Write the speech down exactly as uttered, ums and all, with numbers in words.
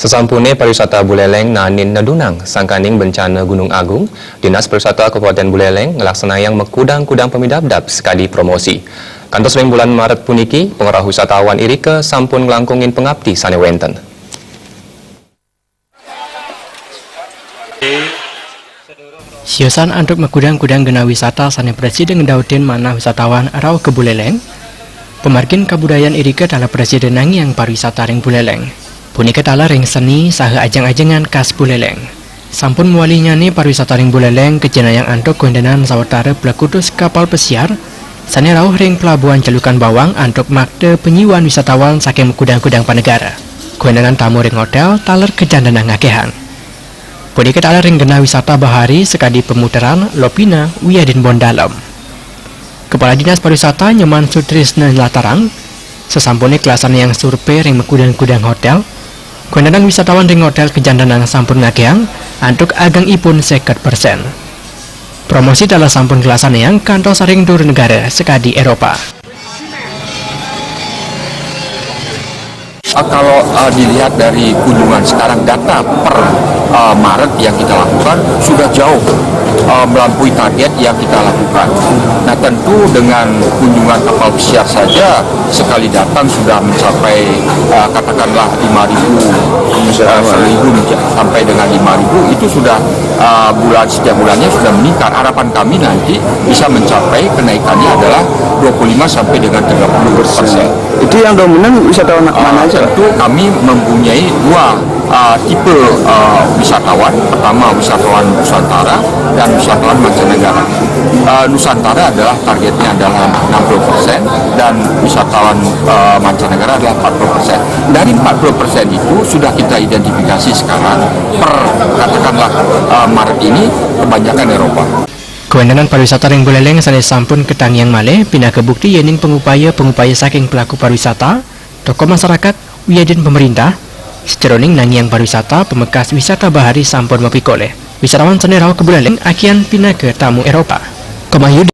Sasampuné pariwisata Buléléng nanin nedunang sangkaning bencana Gunung Agung, Dinas Pariwisata Kabupaten Buléléng nglaksanayang makudang-kudang pamidabdab sakadi promosi. Kantos ring bulan Maret puniki, pangrauh wisatawan irika sampun nglangkungin pangapti sané wénten. Siosan antuk makudang-kudang genah wisata sané prasida ngedautin manah wisatawan rauh ka Buléléng, pamargin kabudayan irika taler prasida nangiang pariwisata ring Buléléng. Punika taler ring seni saha ajeng-ajengan khas Buléléng. Sampun mawalinyané pariwisata ring Buléléng kajanayang antuk kawéntenan sawatara plekutus kapal pesiar sané rauh ring pelabuhan Celukan Bawang antuk makta panyiuan wisatawan saking makudang-kudang panegara. Kawéntenan tamu ring hotél taler kajantenang akehang. Punika taler ring genah wisata bahari sakadi pamuteran, lopina, wiadin bon dalem. Kepala Dinas Pariwisata Nyoman Sutrisna nlatarang, sasampuné nglaksanayang survei ring makudang-kudang hotél, kawéntenan wisatawan ring hotél kajantenang sampun ngakehang antuk agengipun seket persén. Promosi taler sampun kalaksanayang kantos ring dura negara sakadi Éropah. Ah, kalau, ah, dilihat dari kunjungan sekarang, data per, ah, Maret yang kita lakukan sudah jauh, ah, melampaui target yang kita lakukan. Nah, tentu dengan kunjungan kapal pesiar saja sekali datang sudah mencapai, ah, katakanlah lima ribu, ah, seribu menca-, sampai dengan lima ribu, itu sudah, ah, bulan, setiap bulannya sudah meningkat. Harapan kami nanti bisa mencapai kenaikannya adalah dua puluh lima sampai dengan tiga puluh persen. Itu yang dominan wisatawan mana aja? Ah, tentu kami mempunyai dua, ah, tipe, ah, wisatawan. Pertama, wisatawan Nusantara dan wisatawan mancanegara. Ah, Nusantara adalah targetnya adalah enam puluh persen dan wisatawan, ah, mancanegara adalah empat puluh persen. Dari empat puluh persen itu sudah kita identifikasi sekarang per, katakanlah, ah, Maret ini kebanyakan Éropah. Kawéntenan pariwisata ring Buléléng sané sampun katangiang malih pinaka bukti yéning pangupaya-pangupaya saking pelaku pariwisata, tokoh masarakat, wiadin pamréntah, sajeroning nangiang pariwisata pamekas wisata bahari sampun mapikolih. Wisatawan sané rauh ka Buléléng akian pinaka tamu Éropah. Komayudi.